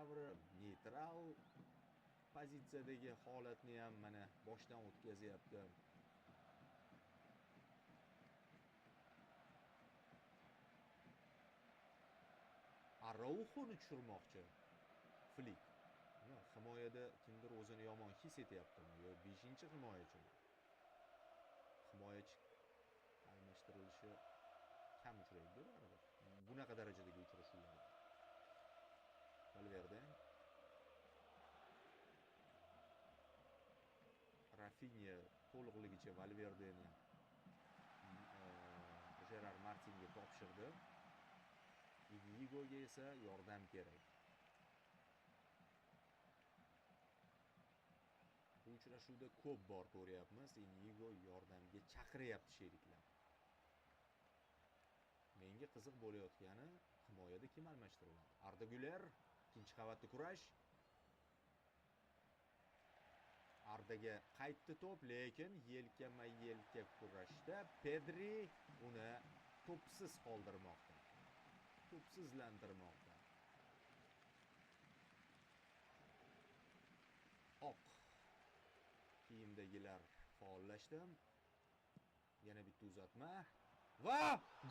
davri neytral pozitsiyadagi holatni ham mana boshdan o'tkazyapti. Arauxoni tushirmoqchi Flik. Nima, himoyada kimdir o'zini yomon his etyaptimi yo 5-himoyachimi? Himoyachi almashtirilishi kam uchraydi baribir. Bunaqa darajadagi uchrashuvlarda. Valverde. Rafinha to'liqligicha Valverdeni Jerar Martinga topshirdi. Inigoga esa yordam kerak. Bu uchrashuvda ko'p bor ko'ryapmiz. Inigo yordamga chaqiryapti sheriklar. Menga qiziq bo'layotgani himoyada kim almashtiriladi? Arda Güler, ikkinchi qavatda kurash. Ardaga qaytdi to'p, lekin yelkama-yelka kurashda Pedri uni to'psiz qoldirmoqda. To'psizlantirmoqda. Oq kiyimdagilar faollashdi. Yana bitta uzatma. Va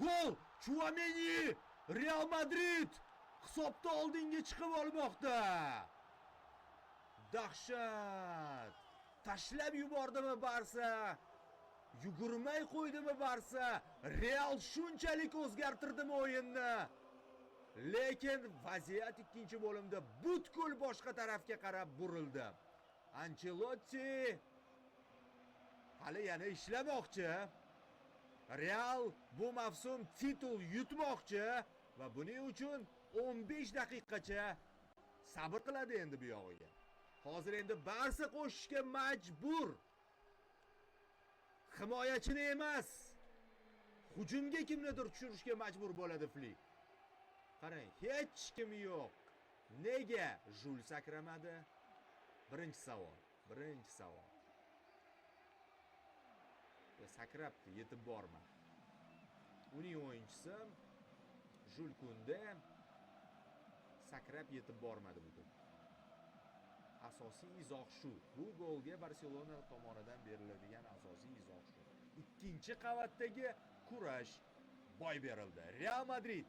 gol! Tchouameni! Real Madrid hisobda oldinga chiqib olmoqda. Dahshat! Tashlab yubordimi Barsa? Yugurmay qo'ydimi Barsa? Real shunchalik o'zgartirdimi o'yinni? Lekin vaziyat ikkinchi bo'limda butkul boshqa tarafga qarab burildi. Ancelotti hali yana ishlamoqchi. Real bu mavsum titul yutmoqchi va buning uchun 15 daqiqacha sabr qiladi endi bu yog'iga. Hozir endi Barsa qo'shishga majbur. Himoyachini emas, hujumga kimnidir tushirishga majbur bo'ladi Flik. Qarang, hech kim yo'q. Nega Jul sakramadi? Birinchi savol, birinchi savol. Ya sakrabdi, yetib bormadi. Uning o'yinchisi Jul Kunde sakrab yetib bormadi bu to'p. Asosiy izoh shu. Bu golga Barselona tomonidan beriladigan asosiy izoh shu. Ikkinchi qavatdagi kurash boy berildi. Real Madrid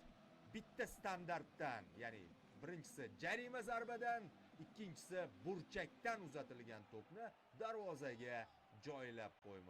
bitta standartdan, ya'ni birinchisi jarima zarbadan, ikkinchisi burchakdan uzatilgan to'pni darvozaga joylab qo'ymoqda.